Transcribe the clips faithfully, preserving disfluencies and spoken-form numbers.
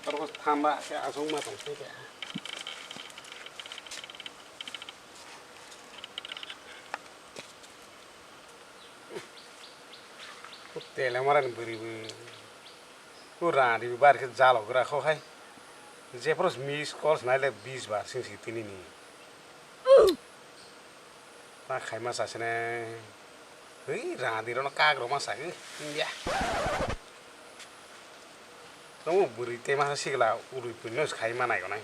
Oro thamba khe aswk ma tong thai khe. Tele mara ni bwrwi bo. O rang ri bar khe jalo gra kho hai. Jephuru miss calls nai le bis bar sing si tini ni. Ta khaima sasene. Hei, radi rono kak roma sa, hei, ya. Tomo bwrwi tema sigla urui puino khaima nai gonai.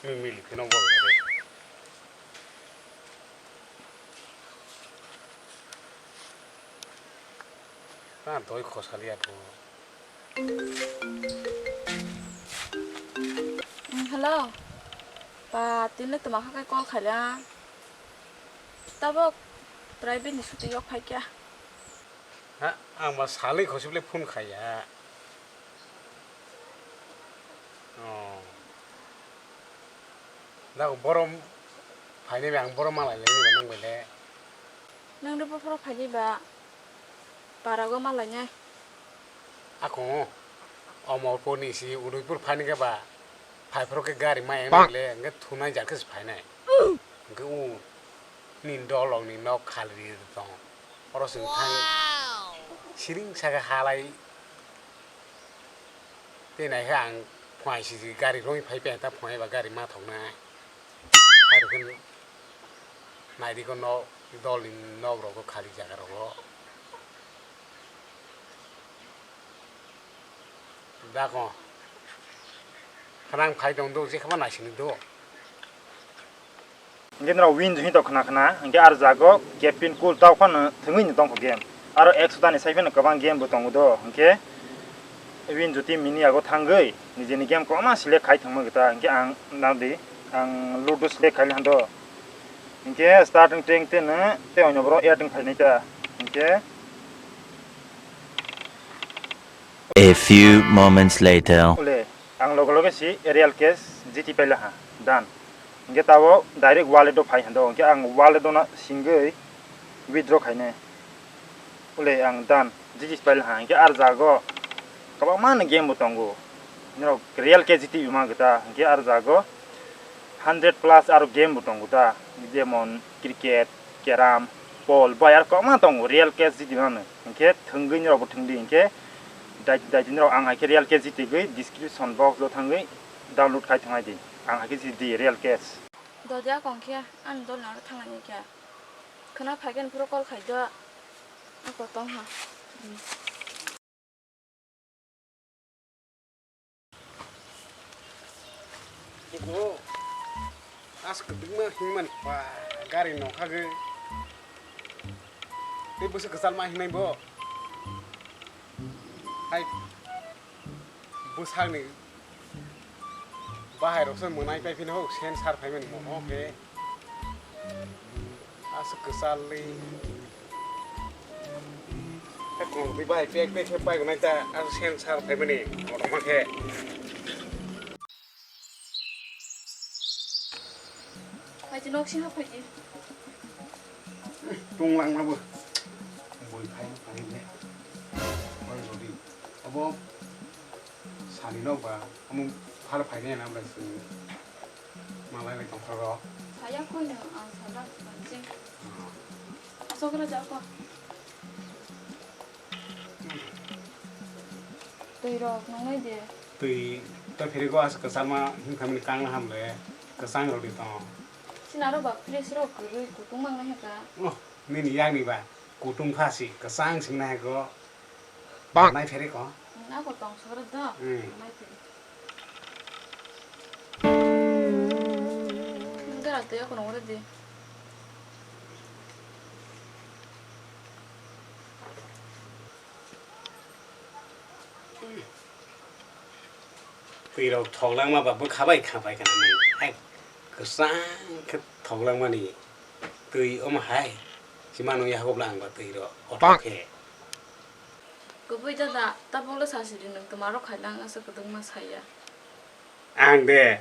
Mi mili phino bo. Ta doi khosali ato. Mm, hello. Pa, tini tuma kha kai call khaila. Tabok private ni suti yok phai kya. Ha, ang ba salai khosip le phone khaya. Oh. Dak borom phaini ang borom malai le ni nang bele. Nang de bophoro phaini ba. Parago malainai. Ako Omorpur ni si Udaipur phaini khe ba phaiphuru khe gari ma eng le hwnkhe thunai jar khe se phainai. Hwnkhe u ni dolong ni nok khali ri tong. Oro se thang siring saka halai. Tei naikhe ang phunai sijik gari romwi phai paiya ta phunai ba gari ma thoknai. Hai rokhe naidi ko nok dolni nok rogo khali jaga rogo. Dako. Khana ang phai tong do je khama naisini do. Hingke norok win jui tok khna khna, hingke ar jago captain cool tau phano thwngwi no tongkho game. Aro ekso tani sai phano kwbang game bo tongo do, hingke win juti mini yago thangwi nijeni game kwbangma select khai thangma gita, hingke ang nadi, ang ludo select khai hando. Hingke starting tank teno tei onyo borok air tank phainai ta, hingke. A few moments later. Ule, ang loge loge si real cash G T paila ha, done. Hingke tabo direct wallet o phai hando, hingke ang wallet o no singwi withdraw khainai. Ule ang done, G T paila ha, hingke ar jago kwbangma ni game bo tongo. Norok real cash G T ma gita, hingke ar jago hundred plus aro game bo tongo ta, jemon cricket, carrom, pool, bai ar kwbangma tongo, real cash G T mano. Hingke thwngwi norok bo thwngdi, hingke dai-, daitini rok ang hai khe real cash jitwi gwi description box o thangwi download khai thangnaidi. Ang hai khe jitdi real cash. Dodi akong khe ani dol nang thangnaini khe. Khwna phai khe phuru call khai do. Ako tong ha. Bo as kwdwkma himman pa gari nokha gwi. Tei bwswk kwchal ma hingnai bo. Hai bwsakni bahai rokse mwnai pai phino sen sar phaimani mono khe. Aswk kwcharli. Kok twi bai pek pek khe pai gonai ta, aswk sen sar phaimani kotorma khe. Phaidi nok singha phaidi. Tonglang mabo. Boi phai phai ne. Boi rodi. Abo sani nok ba, amo phar phai ne na bai sini. Malai lai tongthok rok. Saya kho no, ang sadak pancing. Asok ra jako. Twi rok nungnai de. Twi ta phiri go as kwchangma himkhamni kang ham le kwchang rok di tong. Sinaro ba fresh rok kwrwi kutung mang nai ka. Oh, nini yang ni ba kutung pha si kwchang sing nai go. Bang. Nai pheri ko. Nako tong sora do. Hmm. Nai pheri. Nung tera tei ako nong di. Twi rok thok langma ba bwkha bai kha pai kana nai. Hai kwchang khe thok langmani twi omo hai. Chimano ya hokla ang ba twi rok othok khe. Kubui dada, tabukle sasidi nwng twmarok khailangsa kwdwngma saya. Ang de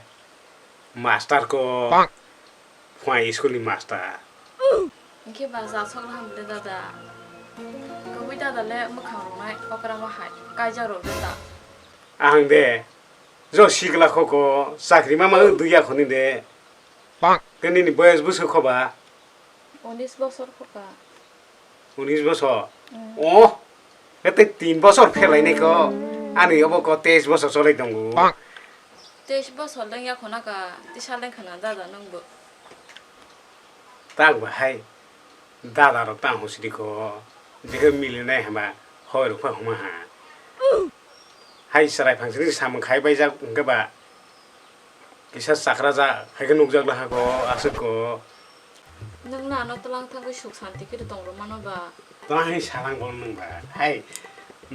master ko. Bang. Phai school ni master. Hwnkhe ba jasok ham de dada. Kubui dada le mwkhang rwnai okra ma hai kaijak rw de ta. Ahang de, jo sikla khoko, chakri mama dui ya khoni de. Bang. Ke nini boyes bwswk khoba? Unis bosor khoka. Unis bosor? Mm. Oh, ete tin bosor phelainai ko, ani obo ko teis bosor cholai tongo. Bang. Teis bosor leng ya khona ka, tisa leng khana dada nungbo. Tak bahai. Dada rok tang hosidi ko, jekhe milinai hama hoi rok pha huma ha. Hai chwrai phangsini samung khai baijak hwnkhe ba kisa chakra ja hai khe nukjak laha ko aswk ko. Nwng na ano twlang thangwi suk santi khe tong rw mano ba? Twlang hai salang bo nwng ba hai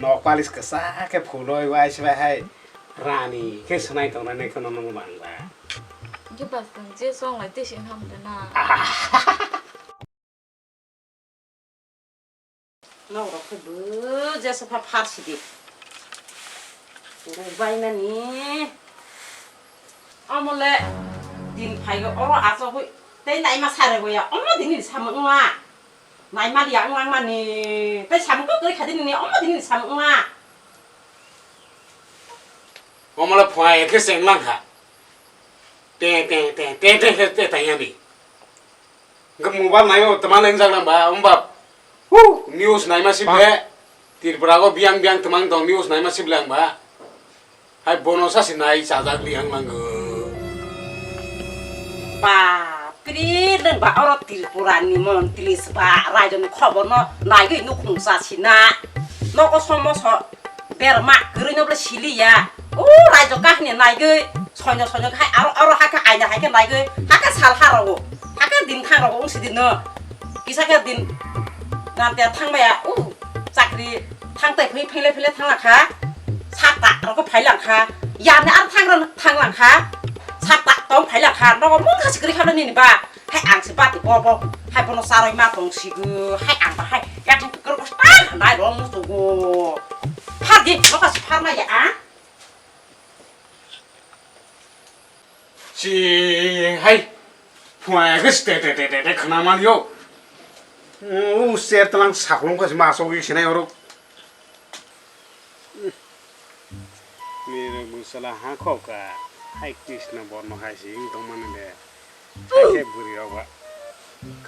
nok palis kwchak khe phuloi wai se bai hai rani khe swnai tongnai nai kheno nwng bang ba. Hwnkhe ba nwng je chong lai tei se wngkha hwnde na? Norok khe bo jesa pha phar sidi. Bo bainani. Omo le din phaigo oro achogwi tei naima sare boya. Omo dini samung wngma. Naima liya wngmani. Tei samung kok kori khadi nini omo dini samung wngma. Omo le phai khe chenglang kha. Te te te te te te te tanya di. Hwnkhe mobile naio twma lengjak nang ba, wng ba, hu, news naima sib le, Tripura o biyang biyang twmang tong news naima sib le ang ba. Hai bono sasi nai chajak li ang mango. Bapre, nwng ba oro Tripura ni montri sba raijoni khobor no naigwi nukhung sasi na. Nogo somo so. Berma kwrwi no bole sili ya. O raijo kahini naigwi soino soino hai aro aro hakhe aina hai khe naigwi hakhe sal ha rogo hakhe din thang rogo wng sidi no. Kisa khe din gantia thang maya o chakri thang tai phwi phaile phaile thang lakha. Sapta rogo phai langkha. Yamni aro thang ro thang langkha. Sapta tong phai langkha. Nogo mungkha sikri kha nini ba. Hai ang se bati bo bo hai bono charoi ma tong sigo hai ang ba hai yathang kor ko sta nai ro musugo. Phar di no ka phar ma ya a. Si hai phua ya ges te te te te khana mal yo. U ser talang saklong ka ma so gi sinai oro. Nini bwsala ha khok kha, hai Krishna borno hai se wng tongmani le. Hai khe bwrwi rok ba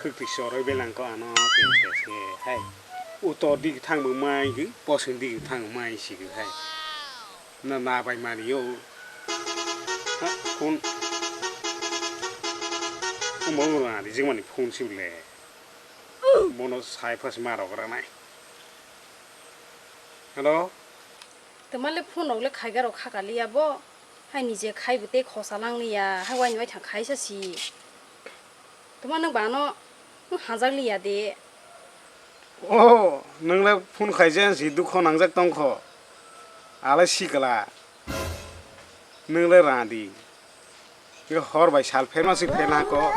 khwtwi chorwi belang kho ano tei tei khe hai. Utor dik thang bo mai gwi, posong dik thang bo mai si gwi hai. Na na bai mani yo. Ha, phone. Omo rwna rijik mani phone si le. Bono sai phas ma rok ranai. Hello. Twma le phone rok le khaiga rok kha kaliya bo. Hai nije khai bo tei khosa lang liya. Hai waini waithang khaisa si. Twma nwng bano nwng hajak liya de. Oh, nwng le phone khaisa si dukho nangjak tongkho. Ale sikla. Nwng le radi. Hor bai sal pherma si pherna ko.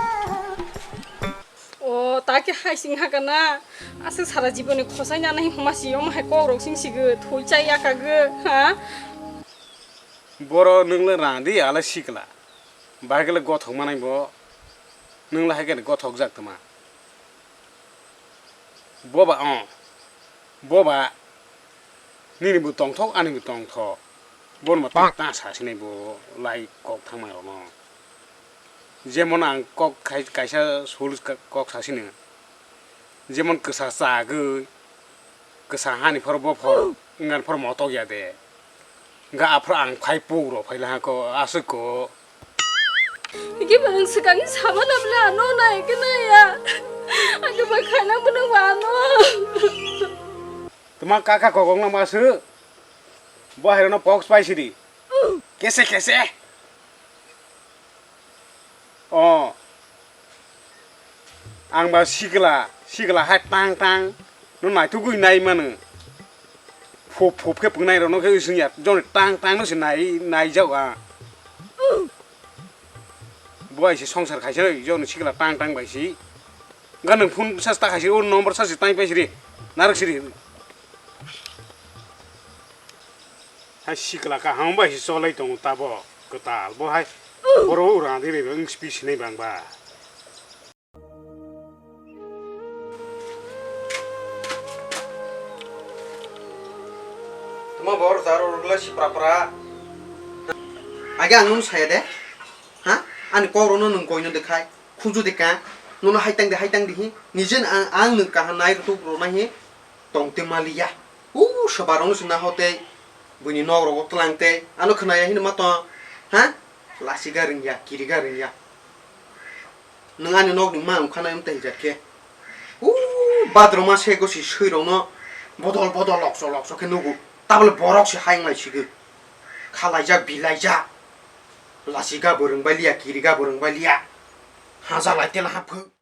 O, ta khe hai sing ha kana? Aswk sara jiboni khosai nana hi huma si, omo hai kok rok sing sigo, thul chai ya kago, ha? Boro nwng le rang di, ale sikla. Bahai khe le gothok manai bo. Nwng le hai khe gothok jak tma. Bo ba, oh. Bo ba. Nini bo tongthok, ani bo tongthok. Bono ma ta sa sinai bo lai kok thangma rokno. Jemon ang kok khai-, kaisa sul ka-, kok sasino. Jemon kwsa chagwi, kwsa hani phoro bophor, wngani phoro motok ya de. Wngkha aphuru ang phai puk rok phai laha ko, aswk ko. Hike ba ang swkangni sama na bwle ano nai ke nai ya. Ang ke ba khaina bwnang ba ano. Tuma kaka kokong na masu. Bo hai no pox pai sidi. Kese kese. Oh. Ang ba sikla, sikla hai tang tang. No naitugwi nai mano. Phop phop khe pwngnai rokno khe usung ya. Joni tang tang no se nai, nai jak a. Bo hai se songsar khaisa, joni sikla tang tang bai si. Ga nwng phone sas ta khaisiri, o number sas tang pai siri. Narwk siri. Hai sikla kaham bai si cholai tongo tabo kwtal. Bo hai boro ura di ri wng spi sinai bang ba. Tuma bor jaro rwgla si pra pra. Age ang nono saya de. Ha? Ani kok rokno nwng koino de khai. Khuju de ka. Nono haitang de, haitang de hi. Nije ang, ang nwng kaham nai rwtuk rwna hi. Tong te maliya. U, soba rokno se naho tei. Buini nok rogo tlang tei. Ano khwnaya hino ma tong. Ha? Lasiga rwngya, kiriga rwngya. Nwng ani nokni ma wngkha na wng tei hwnjak khe. Uuu, badroma se gosi swi rokno bodol bodol lokso lokso khe nugo. Tabole borok se hayung lai sigwi. Khalaijak, bilaijak. Lasiga bo rwng bai liya, kiriga bo rwng bai liya. Haja lai tela ha phwk.